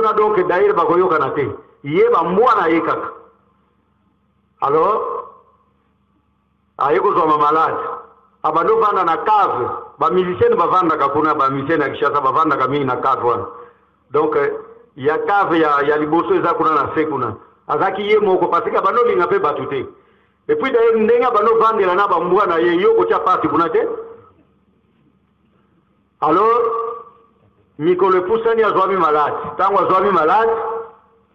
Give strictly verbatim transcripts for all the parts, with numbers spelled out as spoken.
Kuna donc d'ailleurs bakoyokana te. Ye bambwa na ye kaka. Alors, aye kozwama malade. Abanda vanda na cave. Ba musiciens bavandaka kuna, ba musiciens ya Kinshasa bavandaka mingi na cave wana. Donc, euh, ya cave ya, ya liboso eza kuna na se kuna. Azalaki ye moko, parce que abanda linga mpe bato te. Et puis d'ailleurs, ndenge abanda vandela na bambwa na ye, yo kotia pasi kuna te. Alors, mikolo epusani, azwami malade. Ntango azwami malade,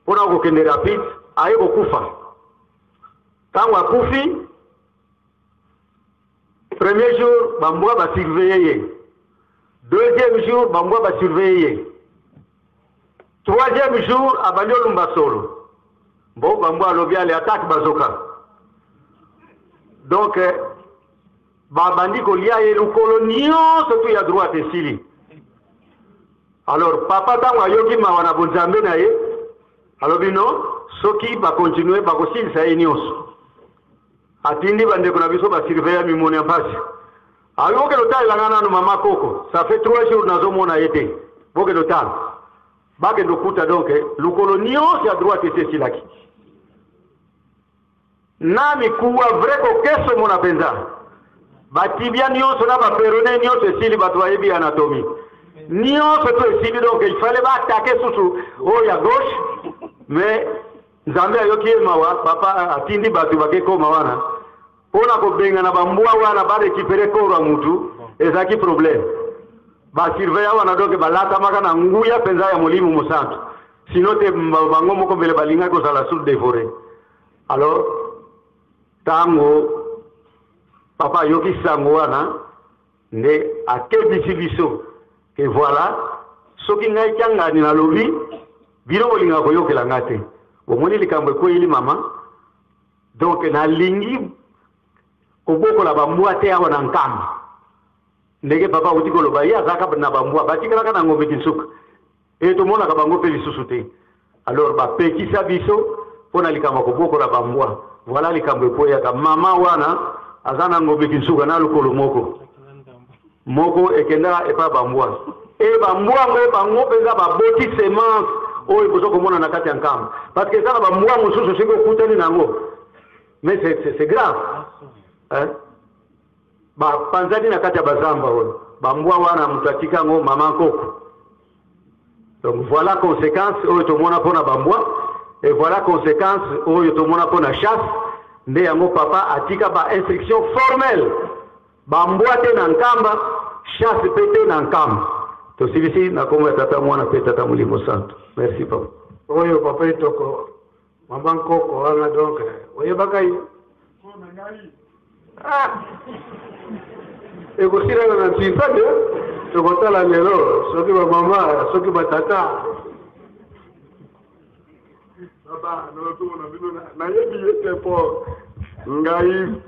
mpo na kokende rapide, aye kokufa. Ntango akufi, premier jour, bambwa basurveiller ye. Deuxième jour, bambwa basurveiller ye. Troisième jour, abandi olumba solo. Bon, bambwa alobi ale attaque bazoka. Donc, euh, babandi kolia ye, lukolo nyonso tout ya droite esili. Alors, papa, ntango ayoki mawa na bonzambe na ye, alobi: "Non, soki ba continuer, bakosilisa ye nyonso." Atindi bandeko na biso basurveiller mimoni ya mpasi. Ayoki: "Bokende kotalela ngai nanu mama Koko. Ça fait trois jours nazomona ye te. Bokende kotala." Bakende kokuta donc, eh, lukolo nyonso ya droite esi esilaki. Na mikuwa vrai kokeso mona mpenza. Ba tibia nyonso na ba péroné nyonso esili, bato bayebi anatomie. Nyonso tout esili, donc il fallait ba attaquer susu oyo ya gauche, mais Nzambe ayoki ye mawa, papa atindi bato bake koma wana. Mpo na kobengana bambwa wana ba récupérer corps ya mutu, ezalaki problème. Ba surveillant wana donc balatamaka na nguya mpenza ya Molimo Mosantu. Sinon te, ba-, bango moko mbele balingaki kozala sous dévorés. Alors, ntango papa ayoki sango wana, nde akebisi biso que voilà, soki ngai kiangani nalobi, bino bolinga koyokela ngai te. Bomoni likambo ekweyeli mama? Donc, nalingi kobokola bambwa te awa na Nkamba. Ndenge papa auti koloba, ye azalaka na bambwa, batikalaka na ngombe kinsuka. E tomonaka bango mpe lisusu te. Alors, bapekisa biso mpo na likambo ya kobokola bambwa. Voilà likambo ekweyaka. Mama wana aza na ngombe kinsuka na lukolo moko. Moko ekenda epa bambwa. E bambwa yango, bango mpenza baboti semence oyo bozo komona na kati ya Nkamba. Parce que eza na bambwa mosusu soki okutani na yango. Mais c'est, c'est, c'est grave. Hein? Bapanzani na kati ya bazamba oyo. Bambwa wana moto atika yango mama Nkoko. Donc voilà conséquence oyo tomona mpo na bambwa, et voilà conséquence oyo tomona mpo na chasse, nde yango papa atika ba instruction formelle. Bambwa te na Nkamba, chasse mpe te na Nkamba. Tosilisi na kombo ya Tata, Mwana mpe Tata Molimo Santu. Merci papa. Oyo papa Etoko, mama Nkoko wana donc, eh, oyebaka ye? Ah! Ekosilaka na ntinta te, tokotala lelo, soki ba mama, soki ba tata. Papa, na, na, na, na, nayebi ye te mpo ngai,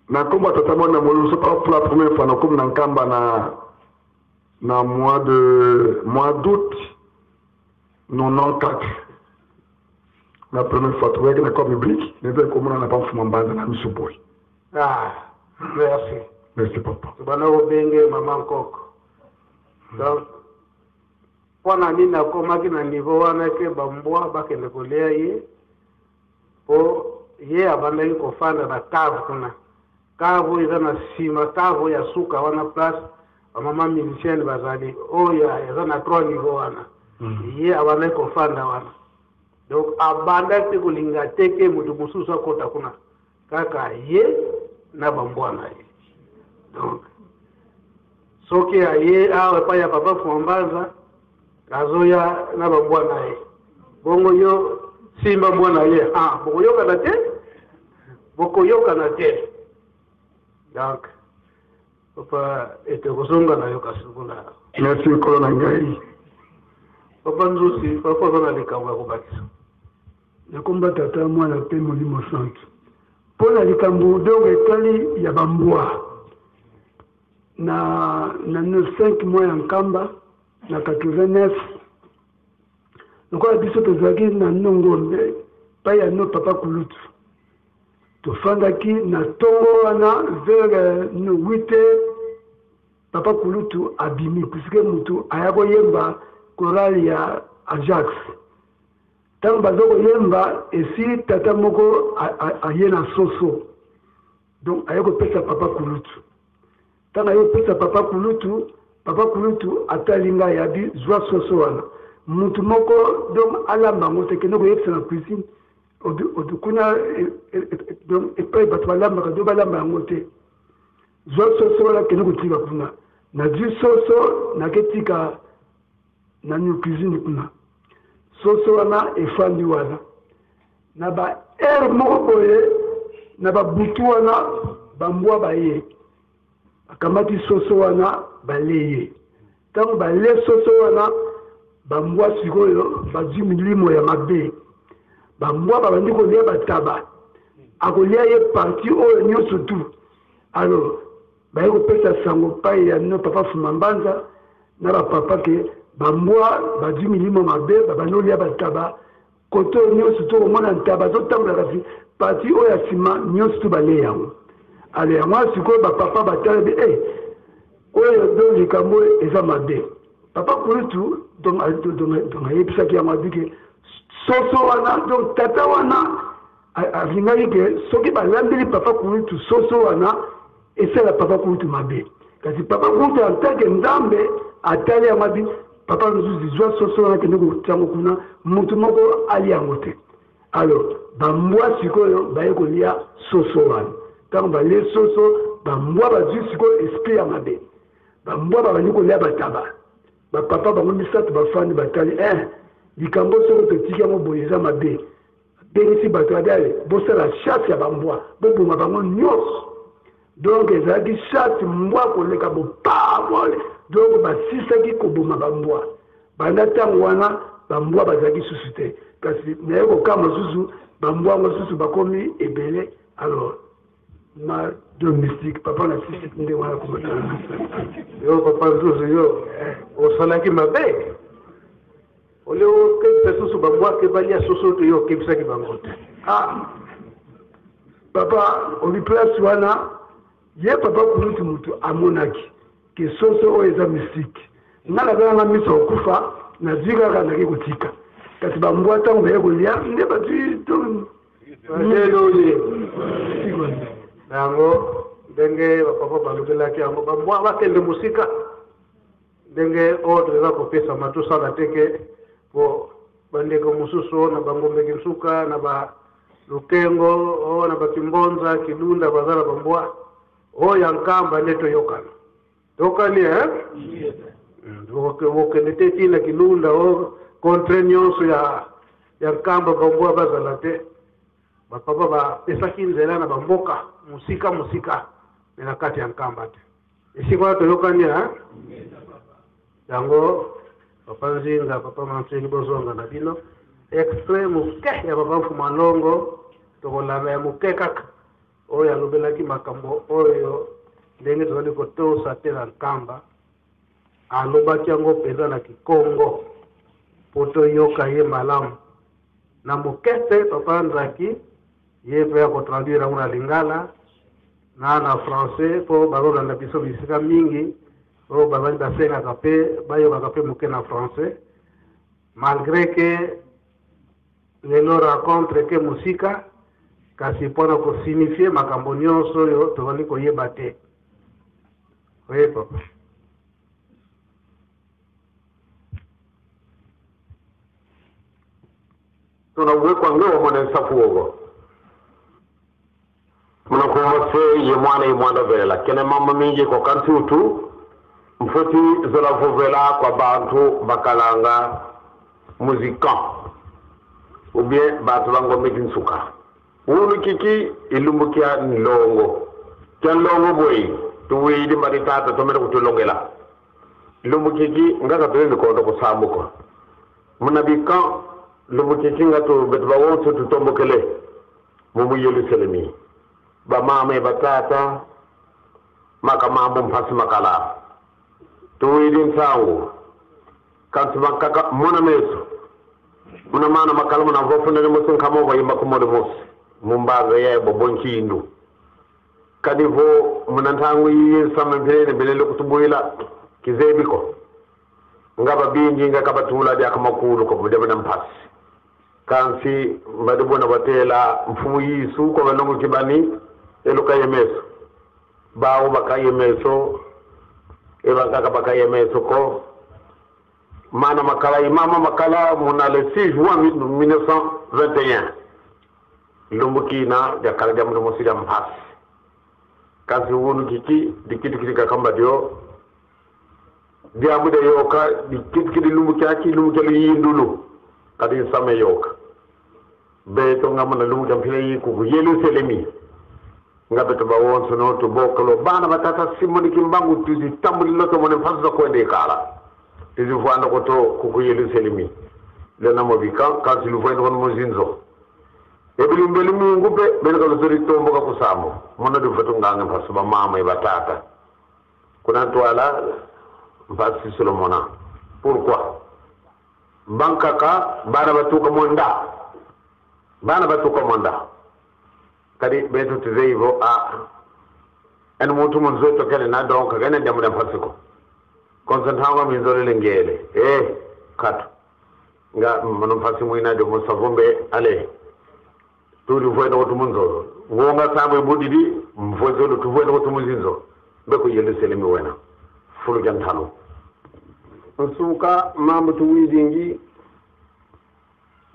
na kombo ya Tata, Mwana, Molimo Santu, pour la première fois nakomi na Nkamba na, na mois de, mois d'août nonante-quatre. Na première fois toyaki na corps biblique, nzete komona na papa Mfumu Mbanza na miso boye. Ah, merci. Merci papa. Tubanda kobenge mama Nkoko. Donc, mpo na nini akomaki na niveau wana que bambwa bakende kolia ye? Mpo ye abandaki kofanda na cave kuna. Cave oyo eza na nsima, cave oyo ya suka wana, place ba mama musicienne bazali, oyo ya, eza na trois niveaux wana. Mm. Ye abandaki kofanda wana. Donc, abandaki te kolinga te que moto mosusu akota kuna. Kaka ye na bambwa na ye. Donc, soki aye awa epai ya papa Mfumu Mbanza, azoya na bambwa na ye. Bongo yo, simba mbwa na ye. Ah, bokoyokana te? Bokoyokana te. Donc, papa, ete kozonga na yo kasi kuna. Merci, nkolo na ngai. Papa Nzusi, papa, oza na likambo ya kobakisa? Na kombo ya Tata, Mwana mpe Molimo Santu. Mpo na likambo donc etali ya bambwa, na, na no cinq mois ya Nkamba, na quatre-vingt-neuf, lokola biso tozalaki na no ngombe, epai ya no papa Kulutu. Tofandaki na tongo wana vers, euh, no huit heures, papa Kulutu abimi, puisque moto aya koyemba chorale ya, Ajax. Ntango bazo koyemba, esi tata moko a-, a-, aye na soso. Donc, aye kopesa papa kulutu. Ntango aye kopesa papa kulutu, papa kulutu atali ngai, abi: "Zwa soso wana." Mutu moko, donc, alamba yango te, kende koyebisa na cuisine. Odu-, odu-, kuna, e-, e-, e-, donc, epai bato balambaka, donc, balamba yango te. "Zwa soso wana, kende kotika kuna." Nazwi soso, nake tika na New Cuisine kuna. Soso wana efandi wana. Na ba heure moko boye, na babutu wana, bambwa baye. Bakamati soso wana, balei ye. Ntango balei soso wana, bambwa sikoyo bazwi milimo ya mabe. Bambwa babandi kolia bataba. Akolia ye partie oyo nyonso tout. Alors, baye kopesa sango epai ya no papa Fuma Mbanza na bapapa ke bambwa bazwi milimo mabe, babandi kolia bataba. Kote oyo nyonso tout okomona ntaba azotambola, kasi partie oyo ya nsima nyonso tout balei yango. Alors, yango wana sikoyo bapapa batala be: "Eh, oyo donc likambo oyo eza mabe." Papa kulutu, donc, a-, donc, donc, donc, ayebisaki yango, abi ke soso wana, donc, tata wana, a-, alingaki ke soki balambeli papa kulutu soso wana, esala papa kulutu mabe. Kasi papa kulutu, en tant que Nzambe, atali yango, abi: "Papa Nzuzi, zwa soso wana, kende kotia yango kuna, mutu moko alia yango te." Alors, bambwa sikoyo baye kolia soso wana. Ntango balei soso, bambwa bazwi sikoyo esprit ya mabe. Bambwa babandi kolia bataba. Bapapa bango misato bafandi, batali: "Eh, likambo soki totiki yango boye eza mabe." Bengisi bato ya dale: "Bosala chasse ya bambwa, boboma bango nyonso." Donc, ezalaki chasse, mbwa koleka bopamole. Donc, basisaki koboma bambwa. Banda ntango wana, bambwa bazalaki susu te. Kasi naye kokamwa susu, bambwa yango susu bakomi ebele. Alors, ma domestique, papa na sisi nde wana komata. Yo, papa Nzuzu, yo, osalaki mabe. Ole okebisa susu bambwa ke balia soso te, yo okebisaki bango te. Ah, papa, obi place wana, ye papa kulutu mutu amonaki ke soso oyo eza mystique. Nga nazalanga miso ya kokufa, nazwi kaka, nake kotika. Kasi bambwa ntango baye kolia, nde bazwi to-, Bazelo ye. Yango, ndenge bapapa balobelaki yango, bambwa bakende mosika. Ndenge ordre eza kopesama, tosala te ke po bandeko mosusu na bangombe kinsuka, na ba lukengo, o, na ba kimbonza, kilunda, bazala bambwa. O ya Nkamba nde toyokana. Toyokani, eh? Mm, oke-, okende te tii na kilunda, o, contre nyonso ya, ya Nkamba, bambwa bazala te. Bapapa bapesaki nzela na bamboka, mosika, mosika, mais na kati ya Nkamba te. Esika wana toyokani, eh? Yango, papa Nzinga, papa Manseni, bozonga na bino. Extrait moke ya papa Mfumu a Nlongo, tokolanda ya moke kaka. Oyo alobelaki makambo oyo, ndenge tozali kotosa te na Nkamba. Alobaki yango mpenza na Kikongo, po toyoka ye malamu. Na moke mpe, papa Nzaki, ye mpe akotraduire yango na Lingala, na, na français, po bazolanda biso bisika mingi, oyo bazali basengaka mpe, bayokaka mpe moke na français, malgré que lelo rencontre ke mosika, kasi mpo na kosignifier makambo nyonso oyo tozali koyeba te. Oui, papa. Tuna uwe kwa nge wamone nsafu wogo. Muna kuma se ye mwana ye mwanda velela. Kene mambu mingi ko, kansi utu mfweti zola vovela kwa bantu bakalanga musikan, ou bien bantu ba ngombe kinsuka. Unu kiki i lumbu kia nlongo. Kia nlongo bwe, tuwidi mbadi tata tomene kutulongela. Lumbu kiki, nga ka tulendi kondo ku sambu ko. Muna bikan, lumbu kiki nga tu, beto bawonso tutombokele mu, mu Yerusalemi. Bamama ye batata, maka mambu mpasi makala. Tuwidi nsangu. Kansi mankaka mona meso. Muna mana makala muna vofu ndene mosi nkama bayimba ku modo mosi. Mu mbanza ya bobo nkindu. Kadi vo muna ntangu yi nsamu mpila yina belele kutubwila, kizebi ko. Nga babingi nga ka batula diaka makulu ko mu diambu dia mpasi. Kansi mbadi bona batela mfumu Yesu ko, balongoki bani, e luka ye meso. Bawu baka ye meso, e bankaka baka ye meso ko. Mana makala, i mama makala muna le six juin mille neuf cent vingt et un. Lumbu kina diakala diambu dimosi dia mpasi. Kansi wunu kiki, dikitukidi kaka mbadio. Diambu diayoka, dikitukidi lumbu kiaki, lumbu kia luyindulu. Kadi nsamu yayoka. Beto nga muna lumbu kia mpila yi kuku Yerusalemi. Nga beto bawonsono tubokolo, bana ba tata Simoni Kimbangu, tuzitambudi lolo tumone mpasi zakwenda ikala. Tuzivwanda koto kuku Yerusalemi. Lwena mo bika, kansi luvwende kono mu zinzo. E bilumbu bia lumingu mpe, beno ka luzolele tomboka ku sambu. Mono divutu nganga mpasi, bamama ye batata. Kuna ntwala, mpasi si lumona. Pourquoi? Bankaka, bana batuka mwanda. Bana batuka mwanda. Kadi beto tuzeyi vo, ah, eno muntu mu nzo eto kele na, donc, kena diambu dia mpasi ko. Konso ntangu minzolele ngiele. Eh, katu. Nga mono mpasi mwina dio mu savon mbe, allez. Tudi vwenda kutu mu nzo. Ngonga sambu ibudidi, mvwezolo tuvwenda kutu mu zinzo. Mbe ku Yerusalemi wena. Fulu kia ntalu. Nsuka mambu tuwidingi,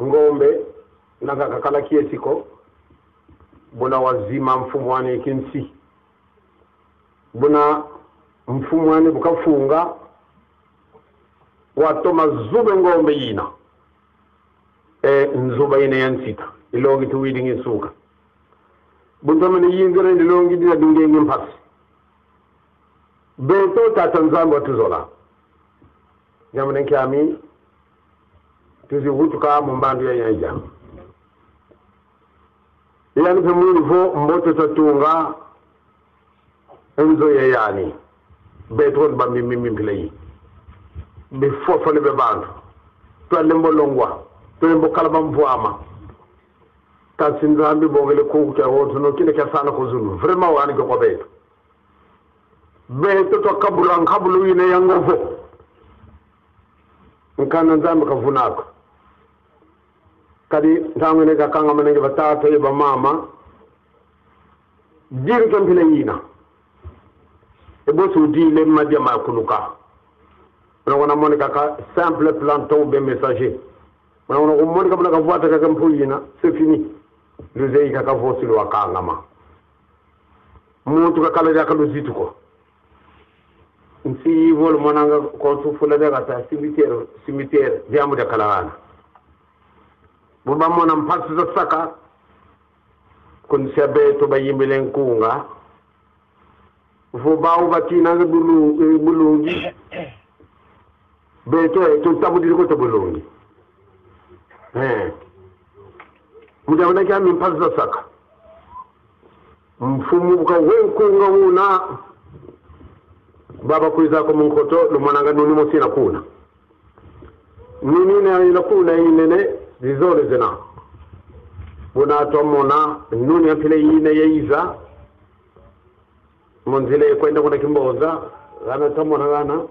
ngombe, na kakakala kiesi ko, buna wazima mfumu ani kinsi. Buna mfumu ani bu kafunga, watoma zuba e ngombe yina. E nzuba yina ya nsita, ilongi tuwidingi nsuka. Bu ntomene yinzila e ndilongi dina, dungengi mpasi. Beto Tata Nzambi watuzola. Diambu dia nkiami, tuzi wutuka mu mbandu ya yanja. Yani mpe mwini vo mbote twatunga e nzo ya yani. Beto bambi mimi mpila yi. Bifofole bia bantu. Twalembo longwa. Twalembo kala bamvwama. Kansi Nzambi bongele kuku kia wonsono kina kiasana ku zulu. Vraiment wani kio kwa beto. Beto twakabula nkabulu yina ya ngovo. Nkanda Nzambi kavuna ko. Kadi ntangu yina kakangamanenge batata ye bamama, diri kia mpila yina. E bosi udile madia makuluka. Muna wana monika ka simple planton ou bien messager. Muna wana kumonika muna kavwata kaka mpu yina, c'est fini. Luzeyi kaka vo si lwakangama. Muntu kakala diaka luzitu ko. Nsi yi vo lumonanga konso fula diakata cimetière, cimetière, diambu diakala vana. Bu bamona mpasi zasaka, ku nsi ya beto bayimbile nkunga. Vo bawu batinanga bulu-, eh, bulungi. Beto, eh, tutabudidi koto bulungi. Eh. Mu diambu dia nkiami mpasi zasaka. Mfumu bu kawe nkunga una. Baba kwiza ko mu nkoto, lumonanga nuni mosi yina kuna. Nuni yina yina kuna inene, zizole zena. Buna twamona, nuni ya mpila yina yayiza. Mu nzila yakwenda kuna Kimboza, gana twamona gana.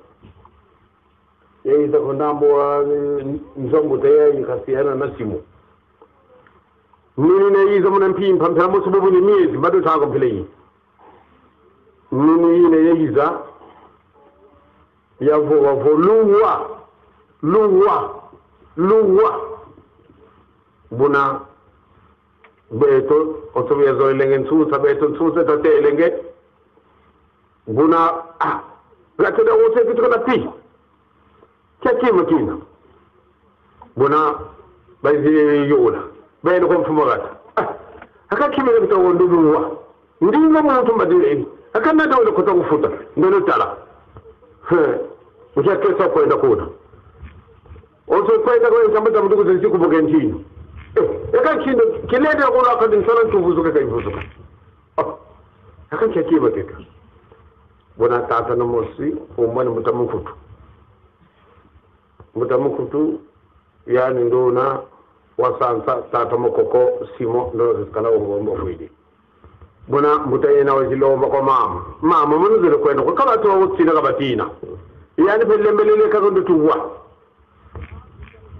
Yayiza ku ndambu wa, eh, nzo mbuta yayi, kasi yana na simu. Nuni yina yayiza muna mpimpa, mpila mosi bubu ni miezi, badu tanga mpila yi. Nuni yina yayiza, yavova vo: Luwa, luwa, luwa. Buna beto, oto yazolelenge nsusa, beto nsusa tatelenge. Buna, ah, gatela wose kitu kana pi. Kia kima kina. Buna, bayizi yola. Bayenda kwa mfumu gata. Ah, aka kima kina kita wondu luwa. Ndinga muntu mbadile. Aka nata wele kota kufuta. Ndolo tala. He. Ukia kesa kwenda kuna. Oso kwenda kwa ntamba tabutuku zensi kubuke ntinu. Eh, eka kindo, kilende ya kula kadi nsala ntuvuzuka ka ivuzuka. Oh, aka kia kiba keka. Bona tata na mosi, umwani mbuta Mukutu. Mbuta Mukutu, yani nduna, wasansa, tata Mokoko, Simon, nduna zikala umbo umbo fwidi. Bona mbuta yena wazilomba kwa mama. Mama, munu zile kwenda, kwa kaba tuwa utina kaba tina. Yani mpe lembelele kaka ndutu wa.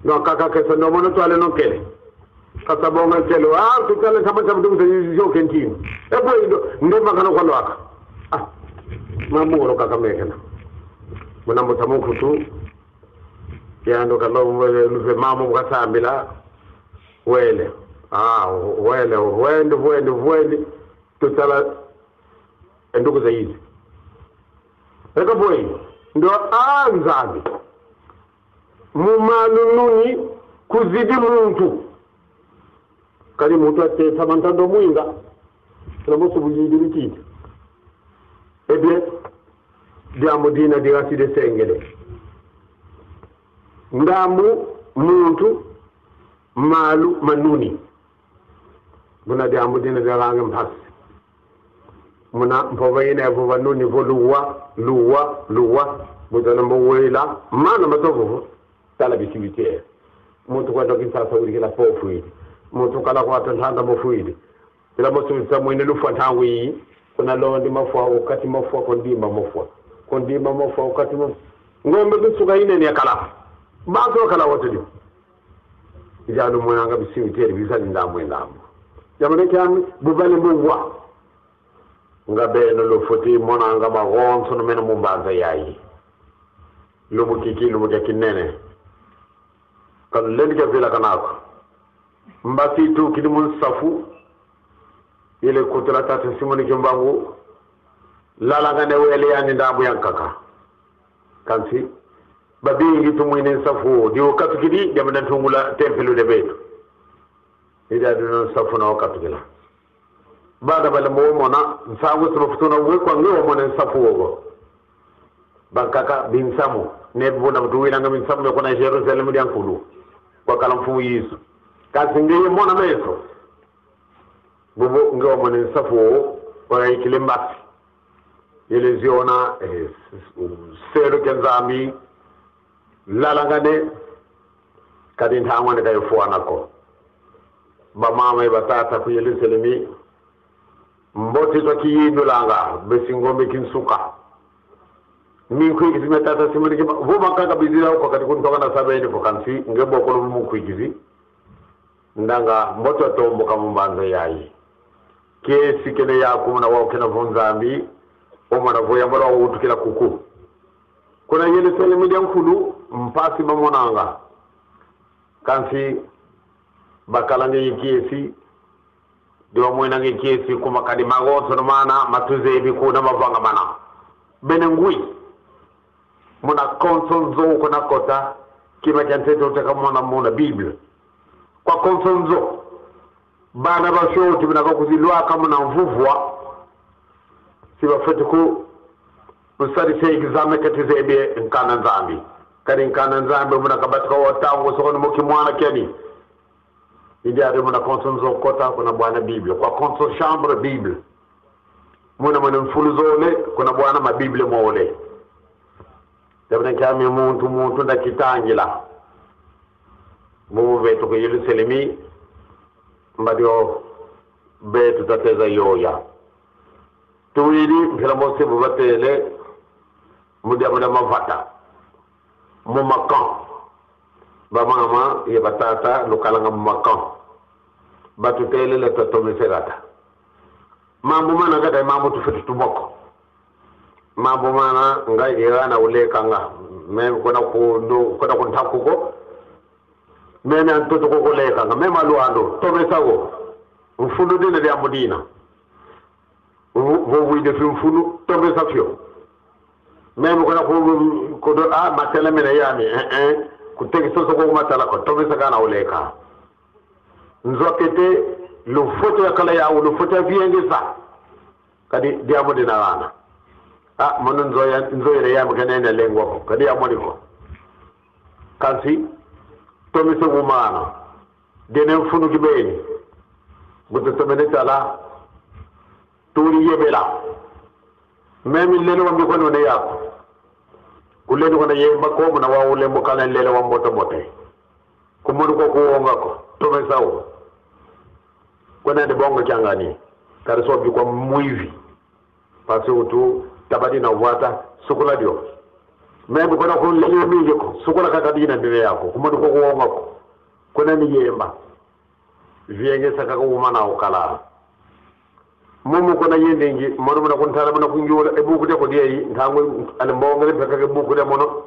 No, kaka kesa ndo mono twale no kele. Kasa bonga kele. Ah, tutale sama sama tu yo kentini. E bwe ndo, nde makano kwa lwaka. Ah, mamoro kaka mekena. Muna mbuta mukutu. Yandi kalombe luve mamu kasambila. Wele. Ah, wele, wende, wende, wende. Tutala e nduku zayizi. E ka bwe, ndo a Nzambi. Mu malu nuni kuzidi muntu. Kadi muntu atesa mantando mwinga. Tula mosu buyidi bititi. E bwe, diambu dina diga si disengele. Ndambu muntu malu ma nuni. Buna diambu dina diagange mpasi. Muna mpova yina yavova nuni vo luwa, luwa, luwa. Butana mbo wela. Mana matovu vo. Tala bisi bitiere. Muntu kwenda Kinshasa wiri kila po fwidi. Muntu kala kwa tantanda mo fwidi. Ila mo sumisa mwene lufwa ntangu yi. Kuna londi mafwa, o kati mafwa, kundimba mafwa. Kundimba mafwa, o kati mafwa. Ngombe kinsuka yinene yakala. Bantu bakala wote dio. Ija lumwenanga bisi bitiere bizali ndambu e ndambu. Yamane kiami, bubale mbo wa. Nga beno lufweti monanga mawonsono mena mu mbanza yayi. Lumbu kiki, lumbu kia kinene. Ka lulendi kia vilakana ko. Mbasi itukidi mu nsafu. Yele kutula tata Simoni Kimbangu. Lalangane wele yani ndambu yankaka. Kansi, babingi tumwini nsafu wo. Di ukatukidi, diambu dia ntungula tempelo dia beto. Ida dino nsafu na ukatukila. Bana bale mbo mona, nsangu si bafutuna we kwa nge wamone nsafu wogo. Bankaka binsamu, ne buna butu winanga binsamu bia kuna Jerusalem dia nkulu. Kwa kala mfumu Yesu. Kansi nge ye mona meso. Bubu nge wamone nsafu wogo, wayikile mbasi. Yele ziona, eh, selo kia Nzambi, lalangane, kadi ntangu ane ka ifwana ko. Bamama ye batata ku Yerusalemi, mbote twakiyindulanga, besi ngombe kinsuka. Minkwikizi mia tata Simoni Kimbangu, vo bankaka bizila ko kadi kuntoka na sabeni vo kansi, nge bokolo mu nkwikizi. Ndanga mbote watomboka mu mbanza yayi. Kiesi kena yaku muna wau kena vo Nzambi, o mwana vo yambala wawutukila kuku. Kuna Yerusalemi dia nkulu, mpasi bamonanga. Kansi, bakalanga ye kiesi, di bamwenanga ye kiesi, kuma kadi mawonsono mana, matuzebi kuna mavangamana. Bena ngwi. Muna konso nzo kuna kota, kima kia ntete uteka mona muna Bible. Kwa konso nzo, bana ba fioti bina kakuzilwaka muna mvuvwa, si bafweti ku, kusadisa examen keti zebi nkanda Nzambi. Kadi nkanda Nzambi muna kabatika wa ntangu sokoni mu kimwana kiani. Idi adi muna konso nzo kota kuna bwana Bible. Kwa konso chambre Bible. Muna muna mfulu zole, kuna bwana ma Bible mole. Yabona kiami muntu, muntu nda kitangila. Bubu beto ku Yerusalemi, mbadio beto tateza yoya. Tuwidi, mpila mosi bu batele, mu diambu dia mavata. Mu ma camp. Bamama ye batata, lukalanga mu ma camp. Batutele le tatomese gata. Mambu mana gata, mambu tufweti tuma ko. Mambu mana nga ye gana ulekanga. Meme kuna ku, ndu, kuna ku ntaku ko. Meme a ntoto ko kulekanga. Meme a lwando, tomesa wo. Mfunu dina diambu dina. Vo, vo widi fi mfunu, tomesa fio. Meme kuna ku, ku do, ah, matela mena yami, eh, eh. Kuteki soso ko matala ko, tomesa kana uleka. Nzo akete, lufweti yakala yau, lufweti yaviengesa. Kadi diambu dina gana. Ah, mono nzo ya, nzo yele yami kena ina lengwa ko. Kadi yamoni ko. Kansi, tomese wumana. Dene mfunu kibeni. Butu tomene tala. Tuli yebela. Meme nlele wa mbi kwani wena yaku. Kulendi kwenda yemba ko, muna wau ulembo kala nlele wa mbote mbote. Kumoni kwa kuwonga ko, tomesa wo. Kwenda ndi bonga kiangani. Kadi so mbi kwa mwivi. Pasi utu, tabadi na wata, sukula dio. Meme kuna kunlele mingi ko, sukula kaka dina dina yako, kuma ni ko kuonga ko. Kuna ni yemba. Vienge saka ko uma na ukala. Momo kuna yendingi, mono muna kuntala muna kunjula, e buku dia ko dia yi, ntangu, ali mbongele mpaka ke buku dia mono,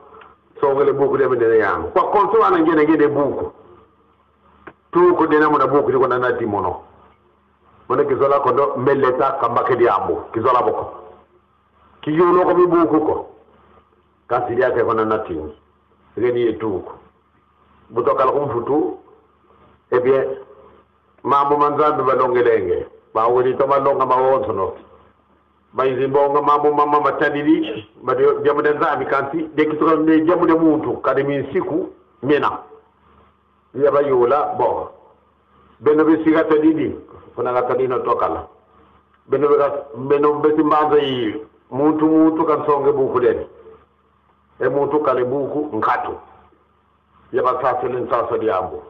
songele buku dia bendele yangu. Kwa konso wana ngene ngene buku. Tuku dena muna buku di kuna nati mono. Mono kizola kondo, mbele ta kamba ke diambu, kizola boko. Kiyulo ko mi buku ko. Kansi diaka kuna nati. Ngeni ye tuku. Bu twakala ku mvutu, eh bien, mambu ma Nzambi balongelenge. Bawidi toma longa mawonsono. Bayizi mbonga mambu mama matadidi, ba dia-, diambu dia Nzambi kansi, dia kituka ne diambu dia muntu, kadi minsiku, miena. Ya bayula, bon. Beno bisi gatadidi, kuna gatadidi no twakala. Beno bega-, beno besi mbanza yi, muntu, muntu kansonge buku deni. E muntu kala e buku nkatu. Ya basasele nsasa diambu.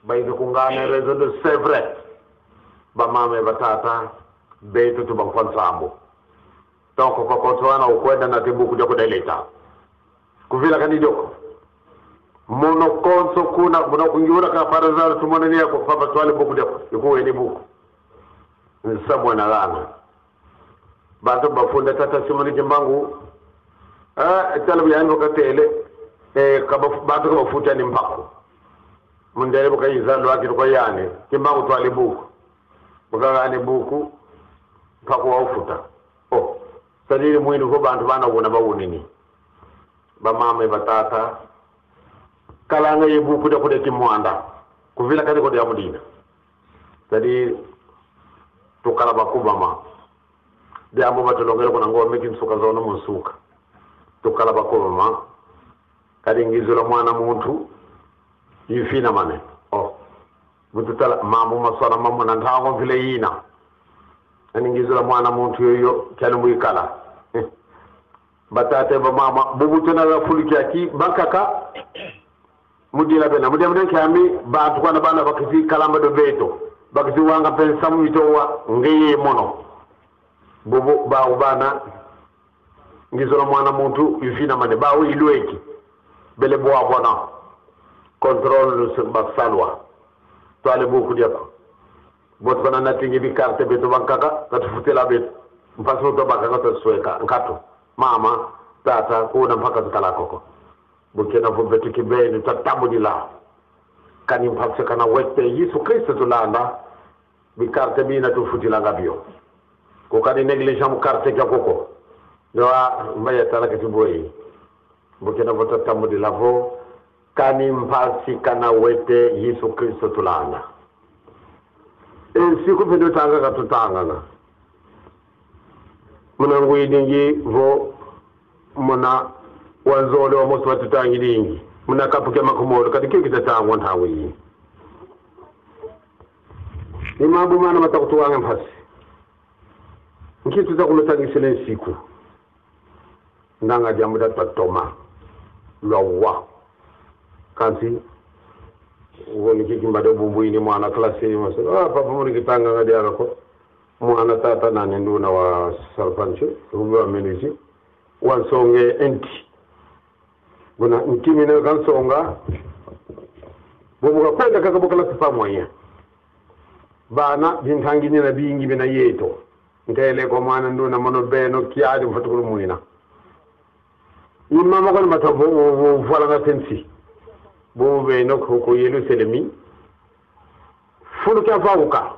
Bayizi kungana raison de c'est vrai. Bamama ye batata, beto tubankwa nsambu. Donc, kwa konso wana ukwenda nati buku dia ko dia leta. Kuvila kani dio ko. Mono konso kuna, muna kunjula ka par hasard tumona ni yako, papa twale buku dia ko. Ikuweni buku. Nsambu na gana. Bantu bafunda tata Simoni Kimbangu. Eh, tala bia yandi katele. Eh, ka bafu-, bantu ka bafuta ni mpaku. Mundele bu kayiza lwaki kwa yandi. Kimbangu twale buku. Bu kagane buku. Mpaku wa ufuta. Oh. Sadiri mwini ko bantu bana wuna bawunini. Bamama ye batata. Kalanga ye buku dia ko dia kimwanda. Kuvila kani ko diambu dina. Sadiri tukala bakubama. Diambu batulongele kuna ngombe kinsuka zono mu nsuka. Tukala bakubama. Kadi ngizula mwana muntu, yifinamane. Oh. Bu tutala mambu maswana mambu na ntangu mvila yina. Kadi ngizula mwana muntu yoyo, kiani mu ikala. Eh. Batata, bamama, bubu tuna ga fulu kiaki, bankaka, mu dila bena, mu dila bena kiami, bantu kwana bana bakisi kalamba do beto, bakisi wanga mpe nsamu ito wa ngeye mono. Bubu, bawu bana, ngizula mwana muntu, yifinamane, bawu ilweki, bele bwabwana, contrôle lusi basalwa, twale buku dia ko. Botu kana natingi bicarte beto bankaka, katufutila beto. Mpasi uto bakaka twasweka, nkatu. Mama, tata, kuna mpaka tukala koko. Bu kena vo beto kibeni, twatambudila. Kani mpasi kana wete, Yesu Kristo tulanda, bicarte bina tufutilanga bio. Ko kani négligent mu carte kia koko. Ndio, mba ya tala keti boyi. Bu kena vo twatambudila vo, kani mpasi kana wete Yesu Kristo tulanda. E nsiku mpe tutanga katutanganga. Muna ngwidingi vo muna wanzole wa mosi watutangidingi. Muna kapu kia makumolo, kadi kio kitatangwa ntangu yi. Ni mambu mana mata kutuwanga mpasi. Nki tuta kulutangisila nsiku. Ndanga diambu dia tatoma. Lwa wa. Kansi, woni kiki mbade bumbu ini mwana classe yi, mase. Ah, papa muri kitanga nga diara ko. Mwana tata nani nduna wa sarpancho, rubi wa menuisier. Wansonge enti. Buna nti mina kansonga. Bobo kakwenda kaka bokala c'est pas moyen. Bana, bintangi nina bingi bina yeto. Ntele kwa mwana nduna mono beno kiadi mfwete kulumwina. I mama kwa ni mata vo, vo, vo, vwalanga sensi. Bo beno ko, ko Yerusalemi. Fulu kia vauka.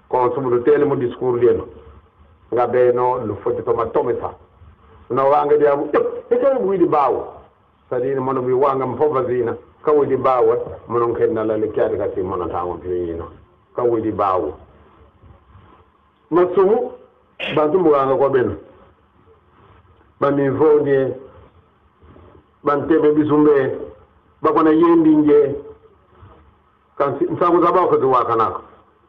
Konso bu lutele mu discours dieno. Nga beno lufwete toma tomesa. Na wanga diambu, eh, eke bwidi bawu. Sadini mono biwanga mpova zina. Kawidi bawu, mono nkenda lale kiadi kasi mono ntangu mpila yina. Kawidi bawu. Masumu, bantu mbuganga kwa beno. Ba mivonge, ba nteme bizumbe, ba kona yendinge. Kansi nsangu za bawu ka ziwakana ko.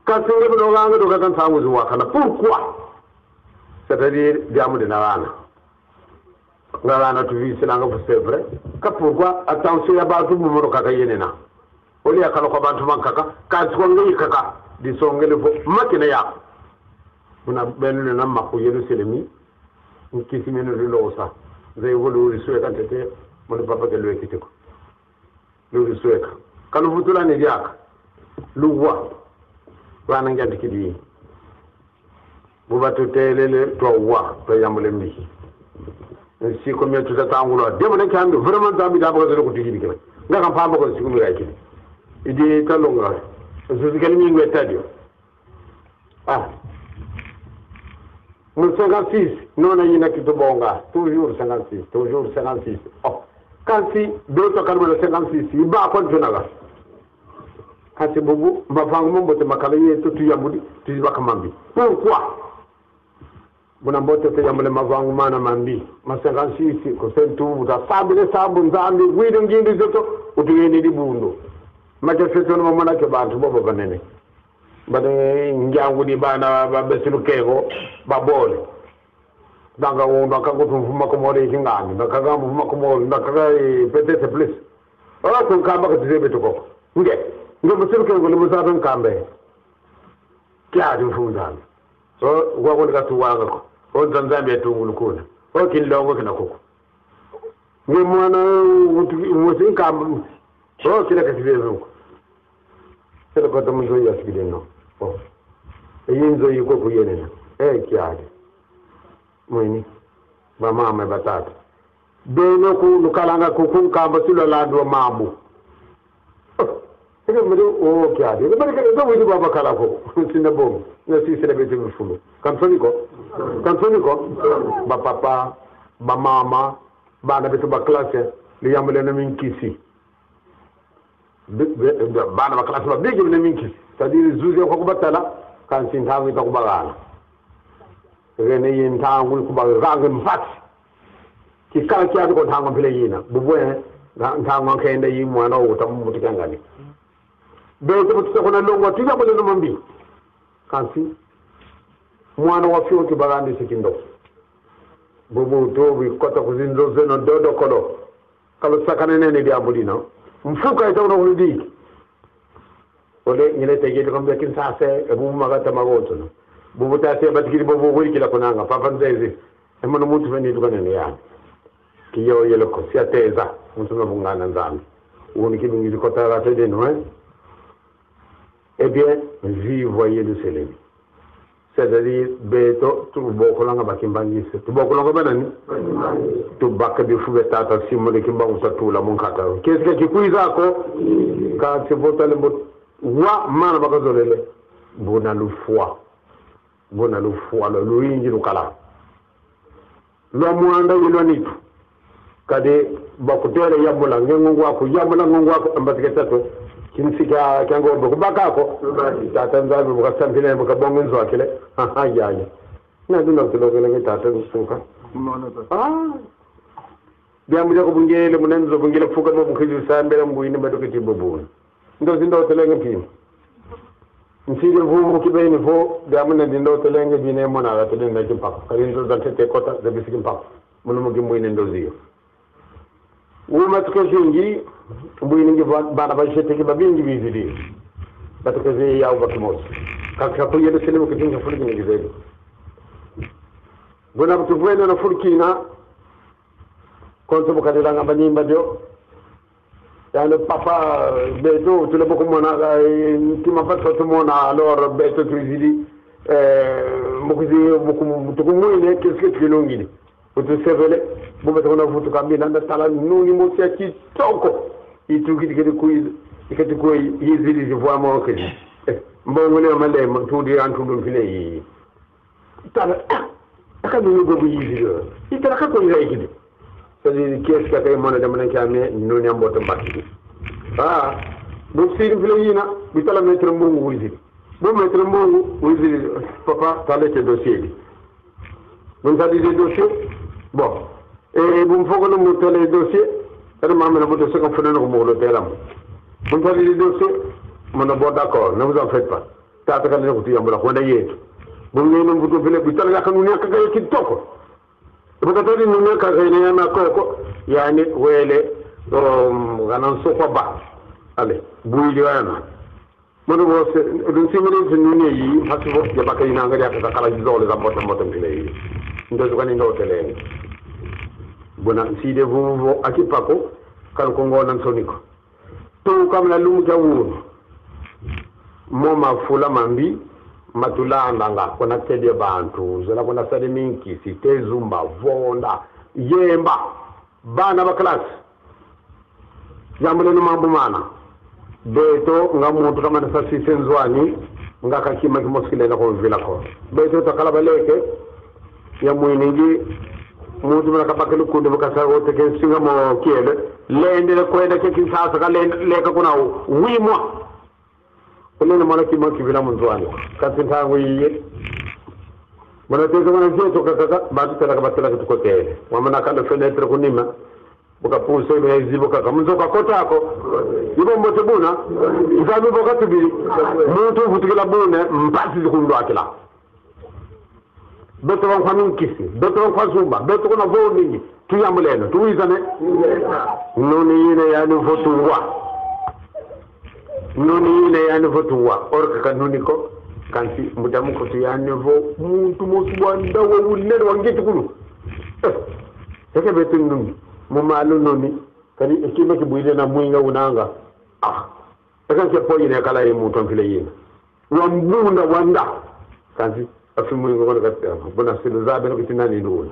Kansi nge bino ganga do kaka nsangu ziwakana. Pourquoi? C'est-à-dire, diambu dina gana. Nga gana tuvisilanga vo c'est vrai. Ka pourquoi attention ya bantu mu mono kaka yenina. Oli yakala kwa bantu bankaka, kansi kwa nge kaka, disongele vo makina ya. Muna beno na maku Yerusalemi, nkisi meno lilosa. Nze vo luli sweka ntete. Mono papa ke lwekete ko. Lulusweka. Ka luvutulwani diaka. Luwa. Vana ngiantikidi. Bu batutele, twawa, twayambula mbi. Nsiku mia tutatangulwa. Diambu dia nkiambi, vraiment Nzambi diambu kazolo kutuyidikila. Nga ka mpamba ko nsiku mia kidi. I di talonga. Nsusu kali mingu ya tadio. Ah. Mu cinquante-six, nona yina kitubonga. Toujours cinquante-six, toujours cinquante-six. Oh. Kansi, beto kalumuna cinquante-six, i ba kwa ntunaga. Kansi bubu, mavangu mambote makala yeto tuyambudi, tuziba ka mambi. Pourquoi? Buna mbote tuyambule mavangu mana mambi. Ma cinquante-six, ku sentu, utasambile sambu Nzambi, widi ngindu zeto, utuyeni dibundu. Make feto na mamana ke bantu bobo banene. Bane ngiangu di bana ba besi lukengo, babole. Ndanga wu, ndanga kutu mvuma Komoro i kingandi, ndanga kaka mvuma Komoro, ndanga kaka, eh, peut-être plus. Oh, ku nkamba ka tuzeye beto ko. Nge, nge musilu ke ngoli muzabe nkambe. Kiadi mfumu Nzambi. Oh, wa kwani katuwanga ko. Oh, Nza-, Nzambi yatungulu kuna. Oh, kinlongo kina kuku. Nge mwana, utu-, musi nkamba. Oh, kila ka tuzeye ko. Kila kota mu nzo ya sikide no. Oh. E yi nzo yi ko kuyenena. Eh, kiadi. Mwini. Bamama, batata. Beno ku lukalanga ku, ku nkamba si lwalandwa mambu. Eke mbe, oh, kiadi. Eke mbe, eke mbe, widi baba kala ko. Sina bom. Na si sila bete bifulu. Ka nsoni ko? Ka nsoni ko? Ba papa, ba mama, bana beto ba classe, luyambuleno minkisi. Bi-, bi-, bana ba classe babingi bena minkisi. C'est-à-dire, zuzi kwa kubatala, kansi ntangu ita kubagana. Rene ye ntangu kubagana mpasi. Kikala kiadi ko ntangu mpila yina. Bubu, eh, na-, ntangu nkenda yi mwana wuta mu mbutu kia ngani. Beto bu tuta kuna longo, tuyambuleno mambi. Kansi, mwana wa fioti bagandi si kindoki. Bubu tu bikota ku zinzo zeno dodokolo. Ka lusakanene ne diambu dina. Mfuka ita una uludi. Ole, ngine tegete kwa mbia Kinshasa, e bubu magata magoto, no? Bubu tase batikidi bobo wikila kunanga, papa nzezi. E mono muntu veni dukanene yani. Kiyo yele ko, si ateza, muntu na vungana Nzambi. Wuni kibingi kota la tede, no, eh? Eh bien, vive Yerusalem. C'est-à-dire, beto, tubokolanga ba kimbanguiste. Tubokolanga ba nani? Tubaka bifu bia Tata Simon Kimbangu, sa tula mu nkaka. Qu'est-ce que kikwiza ko? Kansi vo tala mbo wa mana bakazolele. Buna lufwa. Buna lufwa, lo luyingi lukala. Lwa mwanda ye lwa nitu. Kadi bakutela yambula, nge ngungu aku, yambula ngungu aku, ambatiketa to. Kinsi kia, kia ngombe kubaka ko. Tata Nzambi bu kasampila, bu kabonga nzo akile. Aha, ya, ya. Na duna tulokele nge tata nsuka. Ah. Diambu dia kubungele, muna nzo bungele fuka mo bukizi sambela mbwini batukiti bubu. Ndozi ndotelenge mpini. Nsidi vuvu kibeni vo, diambu na di ndotelenge bine mona la tele na kimpako. Kadi nzo za ntete kota, za bisi kimpako. Munu mu kimbwini ndozi yo. Uma tukezingi, mbwini ngi ba-, bana ba jete ki babingi bizidi. Batukezingi yau bakimosi. Kaka kuyele sene mu kitinga fulu kini kizeli. Buna butuvwene na fulu kina, konso bu kadilanga banimba dio. Yani papa, beto, tula bu kumona, eh, ntima pa tumona, alors beto tuzidi, eh, mukuzi, muku-, tukumwine, qu'est-ce que tu longini? Utusevele, bu beto kuna vutuka mina, nda tala nuni mosi ya kitoko. Itukidi kedi kui, ikedi kui, izidi zivwa mo kedi. Eh, mbongo le male, mtudi antu lumpile yi. Tala, ah, aka nuni gogo yizidi. Itala ka ko ira ikidi. C'est-à-dire, qu'est-ce que kay mona de mona kiame, nuni ambote mbaki. Ah, bu sidi mpila yina, bitala maître Mbungu wizidi. Bu maître Mbungu wizidi, papa, tala ke dossier di. Bu ntadidi dossier, bon. Eh, bu mfoko no mu tala dossier, ere mama na bu dossier ka mfuna no ku molo tela mo. Bu ntadidi dossier, mono bon, d'accord, ne vous en faites pas. Tata kala ne kutuyambula kwenda yetu. Bu ngene mvutu mpila, bitala ya kanuni ya kaka ya kitoko. Bu katodi nuni ya kaka ina ya makoko, yani wele, um, kana nsokwa ba. Allez, bwidi wana. Mono bose, dunsimile zi nuni yi, hasi bo, ya baka inanga ya kaka kala zole za mbote mbote mpila yi. Ndo zuka ni ndo telenge. Buna nsidi vuvu vo, a kipaku ka lukungonda nsoni ko. Tuka muna lumbu kia wunu, mo mafula mambi matulandanga: kuna kedi ye bantu, zola kuna sadi minkisi, te zumba, vonda, yemba, bana ba classe. Yambuleno mambu mana. Beto, nga muntu kamana sasisa nzo ani, nga ka kima kimosi kilenda kumvila ko. Beto twakala baleke, ya mwiningi, muntu muna kabaka lukundi, bu kasa wote ke nsinga mo kiele, lendele kwenda ke Kinshasa, kalenda leka kuna u-, wimwa. Kunene mwana kima kivila mu nzo ani. Kansi ntangu yiye, mwana teze mwana zeto kakaka, bantu tela kabatela kitukotele. Wamana kala fenêtre kunima. Bu kapuse, me zibu kaka. Mu nzo kakota ko. Ibo mbote buna. Nzambi bo katubidi. Muntu vutukila buna, mpasi zikundwakila. Beto bankwa minkisi, beto bankwa zumba, beto kuna vo ningi, tuyambuleno, tuwizane. Nuni yina yani vo tuwa. Nuni yina yani vo tuwa. Or ka nuni ko, kansi mbuta mukutu yani vo muntu mosi wa nda wa unene wa ngitukulu. Eh, eke beto nuni, mu malu nuni, kadi e kima kibwidi na mwinga unanga. Ah. Eka nkia po yina yakala ye muntu a mfila yina. Wa mbunda wa nda. Kansi, afi mwinga kona kati, buna silu zabeno kiti nani nduna.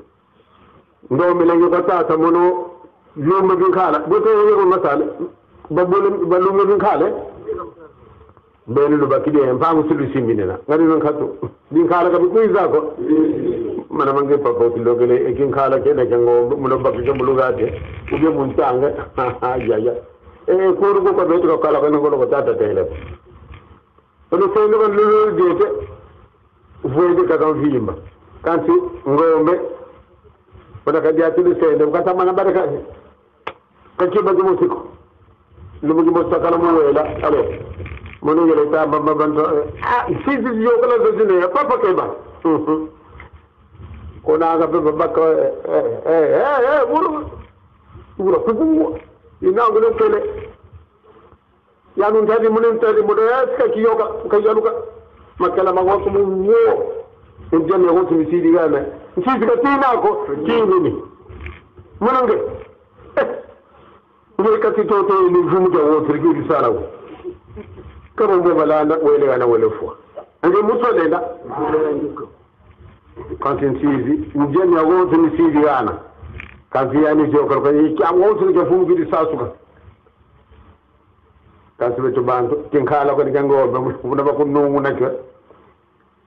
Ndo milenge kwa tata mono, lumba binkala. Bote yeye kwa masala. Babule, balumba binkala. Beno lubakidi, mpangu silu simbinena. Ngani nkatu. Binkala ka bikwiza ko. Mana mange papa utilogele, e kinkala kena kia ngombe, mu lubakidi mu lugate. Uje mu ntanga. Ya, ya. E, kuru ko kwa beto kakala kwa ngolo kwa tata tele. Ono sende kwa lulu diete, vwende kaka mvimba. Kansi ngombe, wana kadiati lusende, kata mana baraka. Kaki bantu mosiko. Lubuki mosakala mu wela, ale. Mono yele ta bamba bantu, eh, ah, sisi yokala zozine ya papa keba. Mhm. Kona aga pe babaka, eh, eh, eh, eh, eh, buru. Buru, kukungu. Inangu lekele. Yanu ntadi mune ntadi mune ya sika kiyoka, kayaluka. Makala mawako mu wo. Ndia me wotu misidi gana. Nsisi katina ko, kinguni. Munange. Eh. Nge kati toto ni vumu dia wotu, riki risala wo. Kama mbe balanda, wele gana wele fwa. Nge mutu lenda. Kansi nsisi, ndia me wotu misidi gana. Kansi yani joka, kansi kia wotu ni kia vumu kidi sasuka. Kansi beto bantu, kinkala kwani kia ngombe, muna bakununguna kio.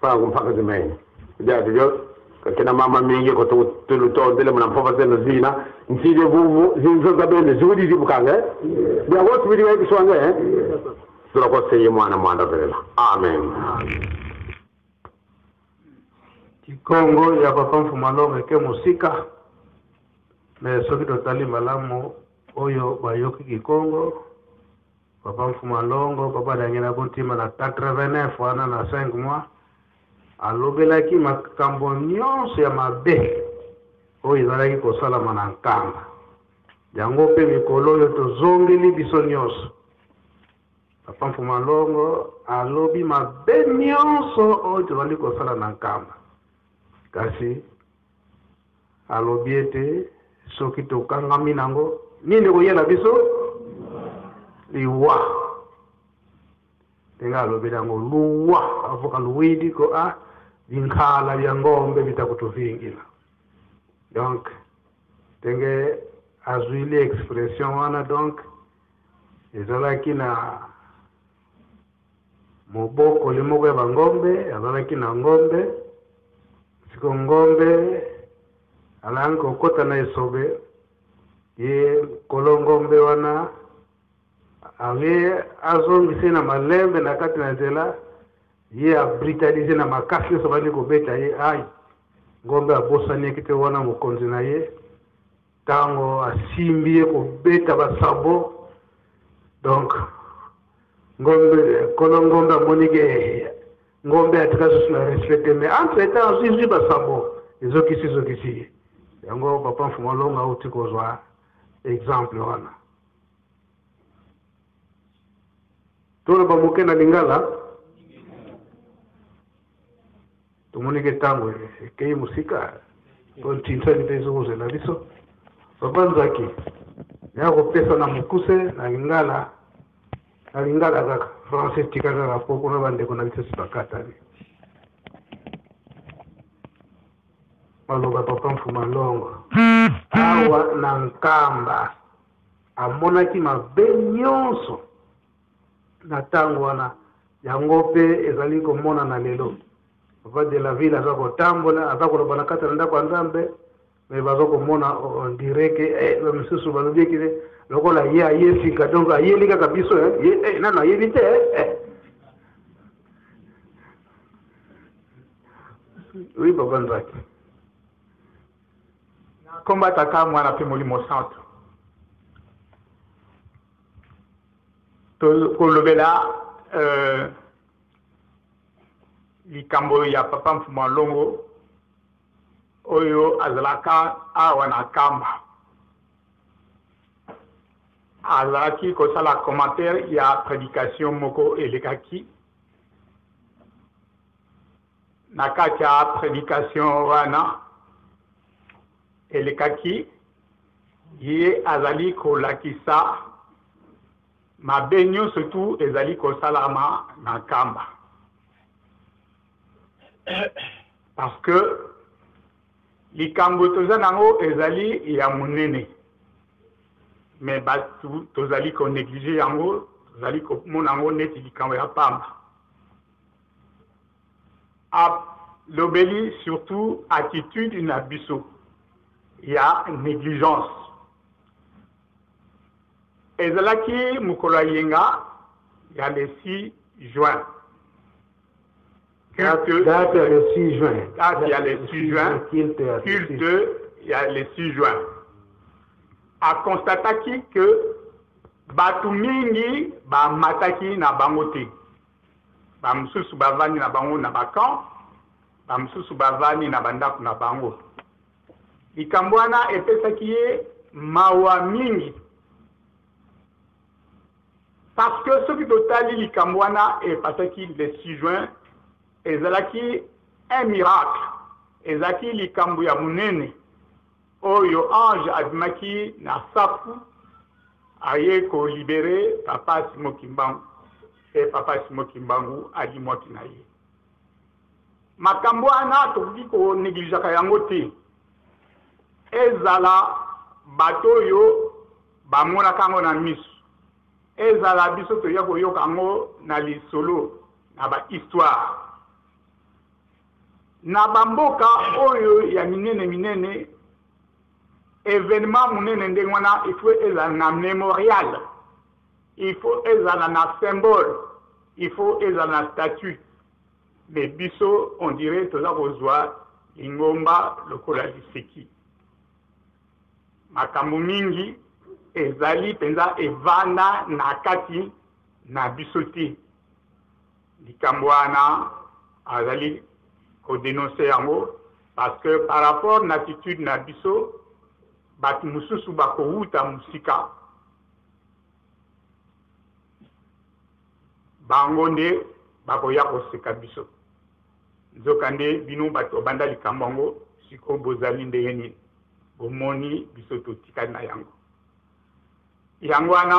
Pangu mpaka zimene. Diatu dio, kakina mama mingi ko tu-, tulutondele muna mpova zeno zina. Nsidi vuvu, zinzo za bene, zudi zibukanga, eh? Dia wotu bidi wa kiswanga, eh? Tula kwa seye mwana mwanda velela. Amen. Kikongo ya Papa Mfumu a Longo ke mosika. Mais soki totali malamu oyo bayoki Kikongo, Papa Mfumu a Longo, Papa Daniel Abutima na quatre-vingt-neuf wana na cinq mois, alobelaki makambo nyonso ya mabe oyo ezalaki kosalama na nkamba. Yango mpe mikolo oyo tozongeli biso nyonso. Papa Mfumu a Longo alobi mabe nyonso oyo tozali kosala na nkamba. Kasi alobi ete soki tokangami na yango, nini ekoya na biso? Liwa. Ndenge alobeli yango, luwa, avoka luwidi ko, ah, binkala bia ngombe bita kutuvingila. Donc, ndenge azwili expression wana, donc, ezalaki na mobokoli moko ya bangombe, azalaki na ngombe. Siko ngombe alangi kokota na esobe, ye nkolo ngombe wana aye azongisa ye na malembe na kati na nzela, ye abrutaliser na makasi nyonso, bandi kobeta ye, ai, ngombe abosani ye kite wana mokonzi na ye. Ntango asimbi ye kobeta basabo, donc, ngombe, nkolo ngombe amoni ke ngombe atika lisusu na respect te, mais entre temps, azwi, zwi basabo, ezokisi, zokisi ye. Yango Papa Mfumu a Longo auti kozwa exemple wana. Toloba moke na Lingala. Tomoni ke ntango ekei mosika. Po ntinsa ni mpe ezokozela biso. Papa Nzaki, ya kopesa na mokuse na Lingala, na Lingala kaka, français tika kaka, po kuna bandeko na biso si bakatani. Maloba Papa Mfumu a Longo. Awa na Nkamba, amonaki mabe nyonso na ntango wana, yango mpe ezali komonana lelo. Papa de la Ville aza kotambola, aza koloba na kati na ndako ya Nzambe, mais baza komona, on dirait que, eh, ba misusu balobi ete lokola ye aye sika, donc ayeli kaka biso, eh, ye, eh, nanu ayebi te, eh, eh. Oui, Papa Nzaki. Komba Tata, Mwana mpe Molimo Santu. To-, kolobela, euh, likambo ya Papa Mfumu a Longo, oyo azalaka awa na Nkamba. Azalaki kosala commentaire ya prédication moko elekaki. Na kati ya prédication wana elekaki, ye azali kolakisa mabe nyonso tu ezali kosalama na Nkamba. Parce que likambo toza nango ezali ya monene, mais bato tozali ko négliger yango, tozali komona yango neti likambo ya pamba. Alobeli surtout attitude na biso ya négligence. Ezalaki mokolo ya yenga ya le six juin. Date, culte, date ya le six juin. Date ya le six juin. Culte ya le six. Culte ya le six juin. Aconstataki que bato mingi bamataki na bango te. Bamosusu bavandi na bango na bacamp, bamosusu bavandi na bandako na bango. Likambo wana epesaki ye mawa mingi. Parce que soki totali likambo wana epasaki le six juin, ezalaki un miracle, ezalaki likambo ya monene oyo ange abimaki na safu, aye ko libérer Papa Simon Kimbangu, et Papa Simon Kimbangu alimwaki na ye. Makambo wana tokoki ko négligeaka yango te. Ezala bato oyo bamonaka yango na miso, ezala biso toya koyoka yango na lisolo, na ba histoire. Na bamboka oyo ya minene minene, événement monene ndenge wana, il faut ezala na mémorial, il faut ezala na symbole, il faut ezala na statue. Mais biso, on dirait toza kozwa lingomba lokola liseki. Makambo mingi ezali mpenza evanda na kati na biso te. Likambo wana azali ko dénoncer yango, parce que par rapport na attitude na biso, bato mosusu bakowuta mosika, bango nde bakoya koseka biso. Nzokande bino bato banda likambo yango, sikoyo bozali ndenge nini? Bomoni, biso totikali na yango. Yango wana,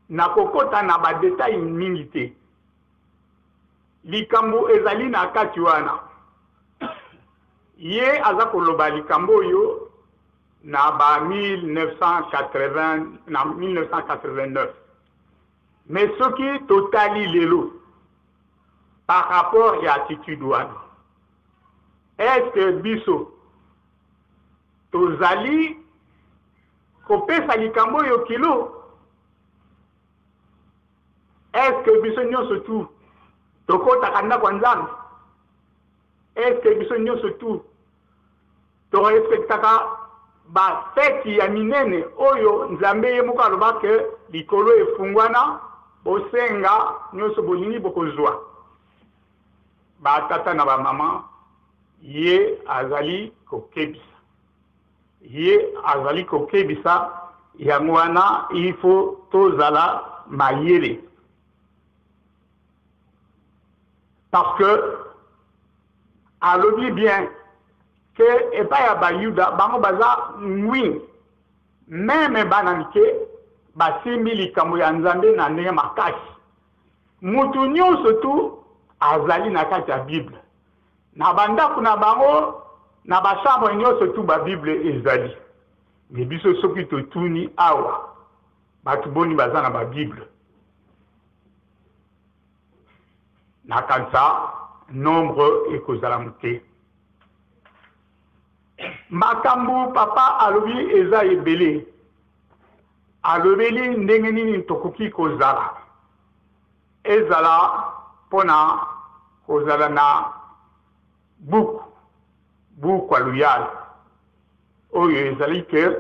nakokota na ba détails mingi te. Likambo ezali na kati wana. Ye aza koloba likambo oyo na ba mille neuf cent quatre-vingts, na mille neuf cent quatre-vingt-neuf. Mais soki totali lelo, par rapport ya attitude wana, est-ce que biso tozali kopesa likambo oyo kilo? Est-ce que biso nyonso tu tokotaka ndako ya Nzambe? Est-ce que biso nyonso tu torespectaka ba feti ya minene oyo Nzambe ye moko aloba que likolo efungwana, bosenga nyonso bolingi bokozwa? Batata na bamama, ye azali kokebisa. Ye azali kokebisa, yango wana il faut tozala mayele. Parce que alobi bien que epai ya Bayuda, bango baza ngwi, Même bana mike basimbi likambo ya Nzambe na ndenge makasi. Mutu nyonso tu azali na kati ya Bible. Na bandako na bango, na bachambre nyonso tu ba Bible ezali. Mais biso soki totuni awa, bato boni baza na ba Bible? Nakanisa nombre ekozala moke. Makambo papa alobi eza ebele. Alobeli ndenge nini tokoki kozala. Ezala mpo na kozala na buku, buku ya Loyal, oyo ezali ke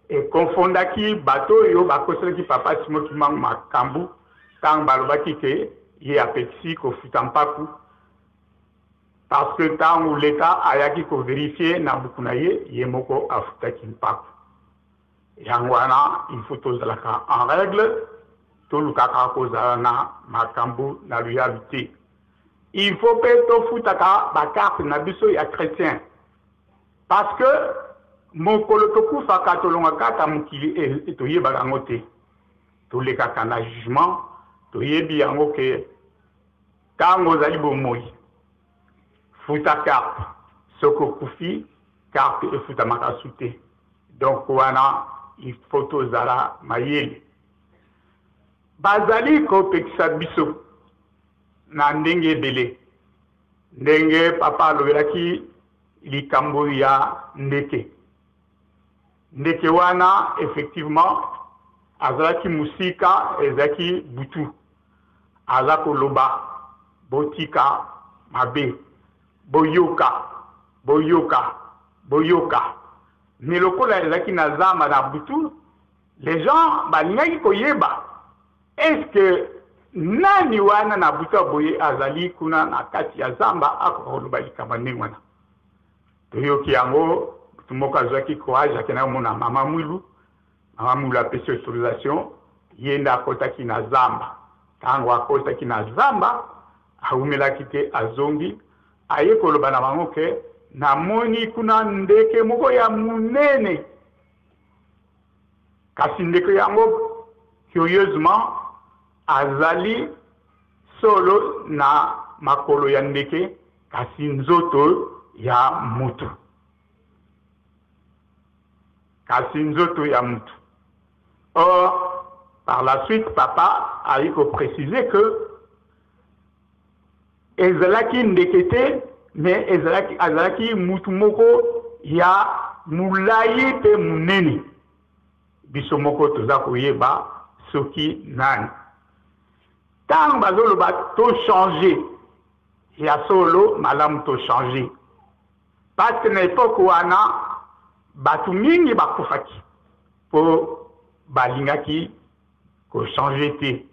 ekonfondaki bato oyo bakoselaki papa Simon Kimbangu makambo ntango balobaki ke ye apekisi kofuta mpaku, parce que ntango leta ayaki kovérifier na buku na ye, ye moko afutaki mpaku. Yango wana, il faut tozalaka en règle, tolukaka kozala na makambo na luyalu te. Il faut mpe tofutaka bakarte na biso ya chrétien, parce que mokolo tokufaka, tolongaka kaka mokili e, e toyebaka yango te. Tolekaka na jugement, toyebi yango ke ntango ozali bomoi, futa carte. Soki okufi, carte efutamaka su te. Donc wana, il faut tozala mayele. Bazali kopekisa biso na ndenge ebele. Ndenge papa alobelaki likambo ya ndeke. Ndeke wana, effectivement, azalaki mosika, ezalaki butu. Aza koloba: "Botika mabe, boyoka, boyoka, boyoka." Mais lokola ezalaki na zamba na butu, les gens balingaki koyeba: "Est-ce que nani wana na butu ya boye azali kuna na kati ya zamba, akoka koloba likambo ya ndenge wana?" Toyoki yango, moto moko azwaki courage, akendaki komona mama Mwilu. Mama Mwilu apesi autorisation, ye nde akotaki na zamba. Ntango akotaki na zamba, awumelaki te, azongi, aye koloba na bango ke: "Namoni kuna ndeke moko ya monene." Kasi ndeke yango, curieusement, azali solo na makolo ya ndeke, kasi nzoto ya mutu. Kasi nzoto ya mutu. Or, par la suite, papa aye kopréciser que ezalaki ndeke te, mais ezalaki, azalaki mutu moko ya mulayi mpe monene. Biso moko toza koyeba soki nani. Ntango bazoloba tochanger, ya solo, malamu tochanger. Parce que na époque wana, bato mingi bakufaki mpo balingaki kochanger te.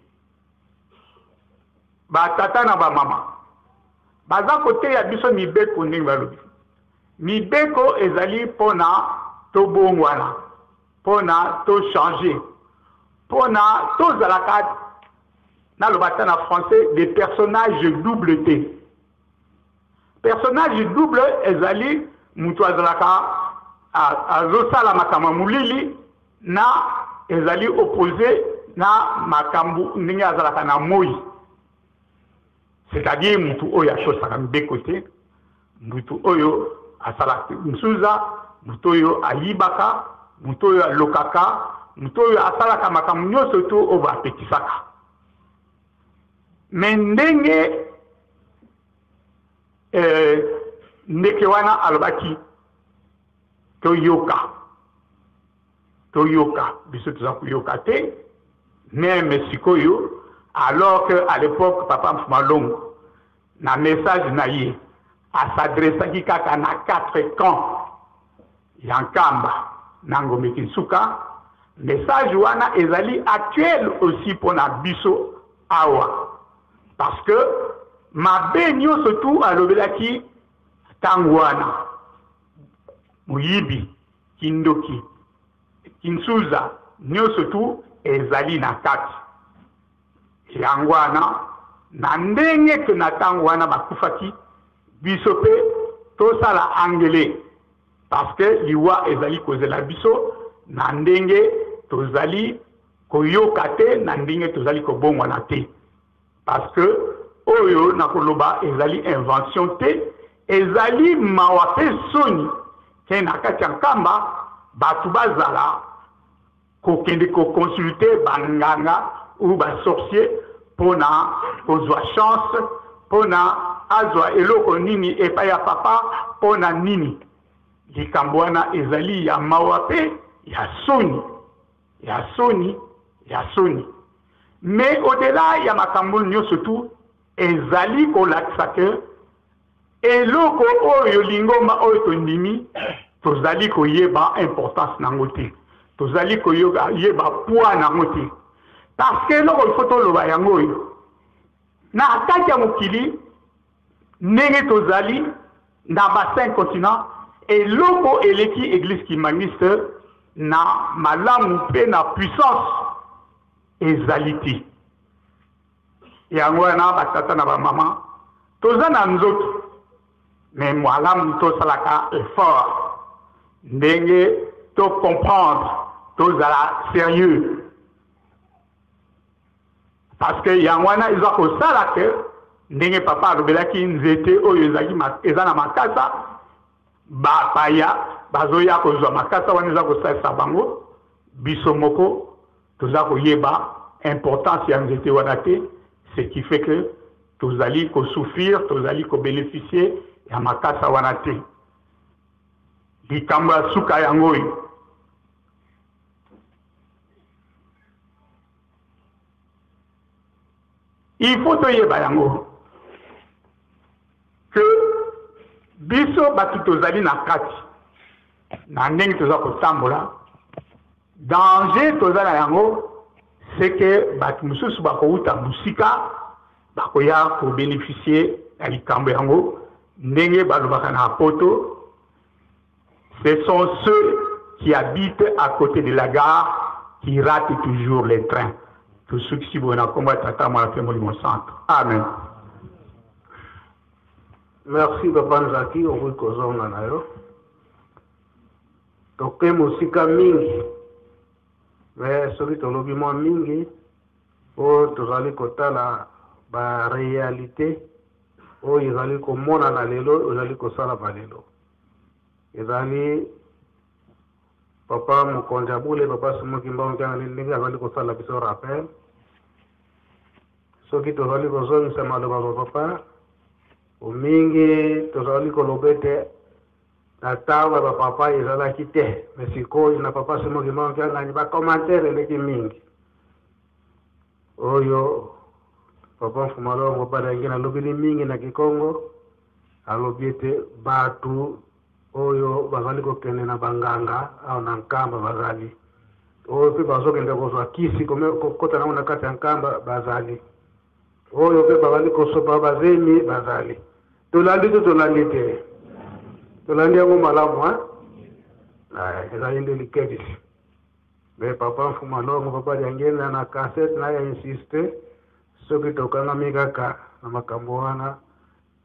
Batata na bamama baza koteya biso mibeko ndenge balobi. Mibeko ezali mpo na tobongwana, mpo na tochanger, mpo na tozalaka, naloba ata na français, des personnages doubles te. Personnage double ezali mutu azalaka a-, azosala makambo ya molili, na ezali opposé na makambo ndenge azalaka na moi. C'est-à-dire mutu oyo atosaka mibeko te, mutu oyo asalaka nsuza, mutu oyo ayibaka, mutu oyo alokaka, mutu oyo asalaka makambo nyonso tu oyo bapekisaka. Mais ndenge, eh, ndeke wana alobaki: "Toyoka, toyoka," biso toza koyoka te. Même sikoyo, alors que à l'époque, papa Mfumu a Longo, na message na ye, a s'adressaki kaka na quatre camps ya Nkamba na Ngombe Kinsuka. Message wana ezali actuel aussi mpo na biso awa, parce que mabe nyonso tu alobelaki ntango wana, moyibi, kindoki, kinsuza, nyonso tu ezali na kati. Yango wana, na ndenge ke na ntango wana bakufaki, biso mpe tosala angele, parce que liwa ezali kozela biso. na ndenge tozali koyoka te, na ndenge tozali kobongwana te. Parce que oyo na koloba ezali invention te, ezali mawa pe soni ke na kati ya Nkamba bato bazala kokende koconsulter banganga ou basorcier mpo na kozwa chance, mpo na azwa eloko nini epai ya papa, mpo na nini. Likambo wana ezali ya mawa pe ya soni, ya soni, ya soni. Mais au-delà ya makambo nyonso tu, ezali kolakisa ke eloko oyo, lingomba oyo tondimi, tozali koyeba importance na yango te, tozali koyoka yeba poids na yango te. Parce que eloko il faut toloba yango oyo, na kati ya mokili, ndenge tozali na ba cinq continents, eloko eleki Église kimbanguiste na malamu pe na puissance ezali te. Yango wana, batata na bamama, toza na nzoto, mais malamu tosalaka effort ndenge to comprendre, tozala sérieux. Parce que yango wana eza kosala ke, ndenge papa alobelaki, nzete oyo ezalaki ma-, eza na makasa, bapaya bazoya kozwa makasa wana, eza kosalisa bango. Biso moko toza koyeba importance ya nzete wana te, ce qui fait que tozali kosouffrir, tozali kobénéficier ya makasa wana te. Likambo ya suka yango oyo. Il faut toyeba yango que biso bato tozali na kati, na ndenge toza kotambola, danger toza na yango, c'est que bato mosusu bakouta mosika, bakoya kobénéficier ya likambo yango, ndenge balobaka na poto: ce sont ceux qui habitent à côté de la gare qui ratent toujours les trains. Tosukisi boye na nkombo ya Tata, Mwana pe Molimo Santu. Amen. Merci, Papa Nzaki, okoki kozonga na yo. Toke mosika mingi, mais soki tolobi mwa mingi, oyo tozali kotala ba réalité oyo ezali komonana lelo, ezali kosalama lelo. Ezali Papa Mokonzi ya Bule, Papa Simon Kimbangu Kiangani, ndenge azali kosala biso rappel. Soki tozali kozongisa maloba ma papa, o mingi tozali koloba ete na ntango ya bapapa ezalaki te, mais sikoyo na Papa Simon Kimbangu Kiangani, ba commentaire eleki mingi. Oyo Papa Mfumu Malongo, Papa Dangina alobeli mingi na Kikongo, alobi ete bato oyo bazali kokende na banganga awa na Nkamba bazali. Oyo pe bazokende kozwa kisi, kome-, kokota na yango na kati ya Nkamba bazali. Oyo pe bazali kosopa bazemi bazali. Tolandi to tolandi te? Tolandi yango malamu, hein? Ah, ezali nde likebisi. Mais Papa Mfumu Malongo, Papa Diangenda na cassette na ya insiste, soki tokangami kaka na makambo wana,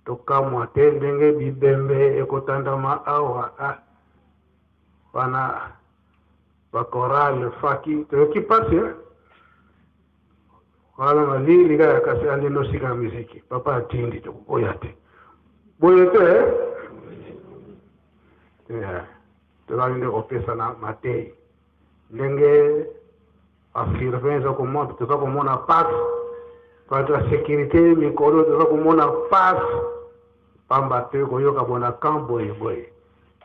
tokamwa te ndenge bibembe ekotandama awa, ah. Wana ba chorale faki, toyoki pasi, eh? Wana malili kaka, kasi ande no sika miziki. Papa atindi, tokoya te. Boye te, eh? Yeah. Tozali nde kopesa na mateyi. Ndenge ba surveillant eza komona, toza komona pasi. Bato ya sécurité mikolo toza komona pasi. Pamba te koyoka bona camp boye boye,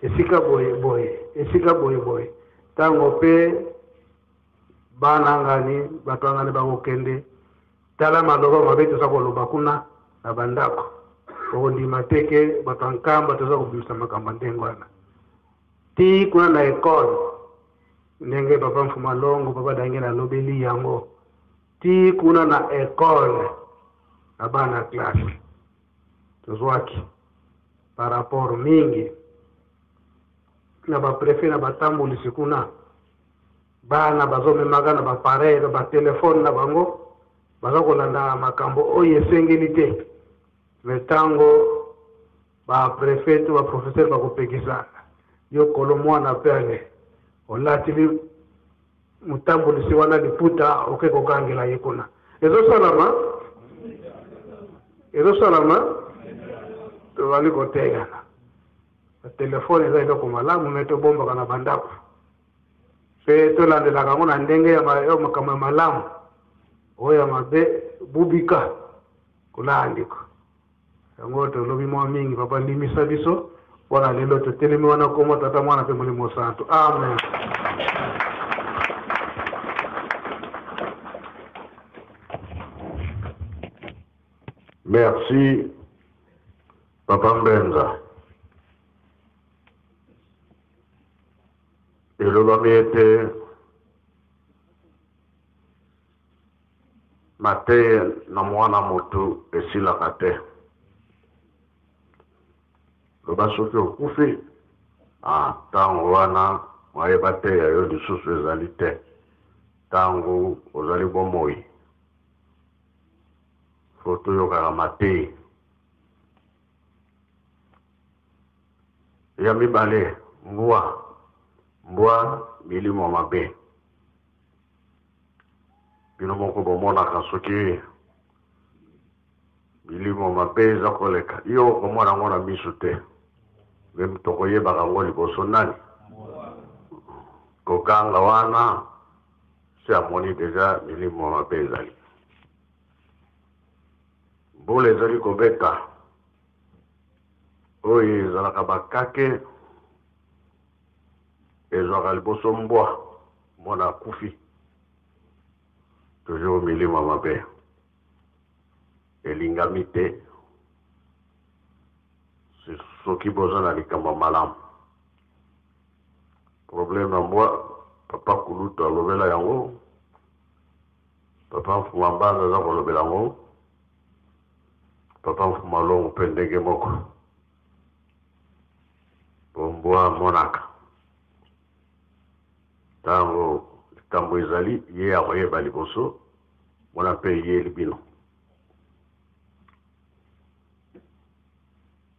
esika boye boye, esika boye boye. Ntango pe bana ngani, bato ya ngani bakokende, tala maloba mabe toza koloba kuna na bandako. Okondima te ke bato ya Nkamba toza kobimisa makambo ya ndenge wana. Ti kuna na école, ndenge Papa Mfumu Malongo, Papa Dangina alobeli yango. Ti kuna na école, na bana classe. Tozwaki par rapport mingi na ba préfet na batambulisi kuna. Bana bazomemaka na ba appareil, na ba téléphone na bango, baza kolanda makambo oyo esengeli te. Mais ntango ba préfet to ba professeur bakopekisa yo kolo mwana pele, Olatili mutambulisi wana liputa, oke kogangela ye kuna. Ezo salama? Ezo salama? Tozali koteyana. Telefone eza eloko malamu, mais tobombaka na bandako. Pe tolandelaka yango na ndenge ya ma-, ya makambo ya malamu. Oyo ya mabe, bubika. Kuna ndiko. Yango tolobi mwa mingi, Papa, ndimisa biso. Wana lelo totelemi wana, kombo Tata, Mwana pe Molimo Santu. Amen. Merci, Papa Mbenza. Elobami ete mateya na mwana moto esilaka te. Loba soki okufi, ah, ntango wana maye bateya yo lisusu ezali te. Ntango ozali bomoi, faut toyokaka mateya. Ya mibale, mbwa. Mbwa, milimo mabe. Bino moko bomonaka soki milimo mabe eza koleka. Yo okomona yango na miso te. Mais moto okoyebaka yango liboso nani? Koganga wana, si amoni déjà milimo mabe ezali. Mbula ezali kobeta, oyo ezalaka bakake, ezwaka liboso mbwa, mwana akufi. Toujours milimo mabe. Elingami te. Si-, soki boza na likambo ya malamu. Problème ya mbwa, Papa Kulutu alobela yango. Papa Mfumu Mbanza aza kolobela yango. Papa Mfumu Longo pe ndenge moko. Po mbwa amonaka. Ntango likambo ezali, ye akoyeba liboso, mwana pe eyeli bino.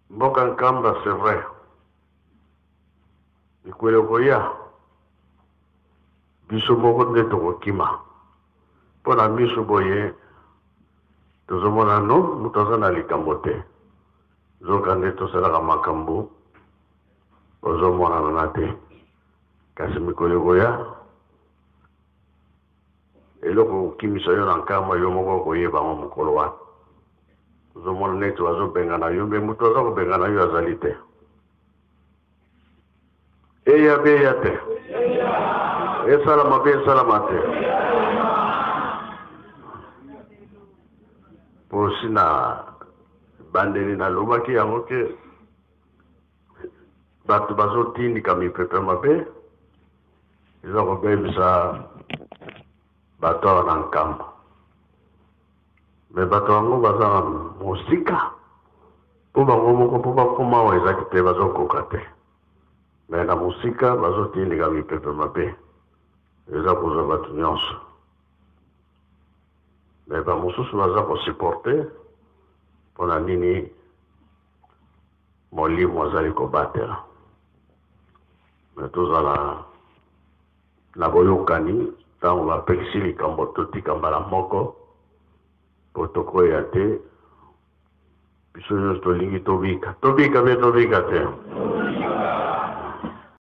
Mboka Nkamba, c'est vrai. Mikolo ekoya, biso moko nde tokokima. Po na miso boye, tozomona non, moto aza na likambo te. Nzokande tosalaka makambo, ozomonana na te. Kasi mikolo ekoya, eloko ekokimisa yo na nkamba, yo moko okoyeba yango mokolo wana. Ozomona neti bazobengana yo, mais moto aza kobengana yo azali te. Eya be eya te. Esalama be esalama te. Po si na bandeli nalobaki yango ke, bato bazotindika mipepe mabe, eza kobebisa bato awa na Nkamba. Mais bato yango baza na mosika, po bango moko po bakoma awa ezaki te, bazokoka te. Mais na mosika bazotindika mipepe mabe, eza kozwa bato nyonso. Mais bamosusu baza kosupporter, po na nini? Molimo azali kobatela. Mais tozala na boyokani, ntango bapekisi likambo, totika mbala moko, po tokoya te. Biso nyonso tolingi tobika. Tobika be tobika te.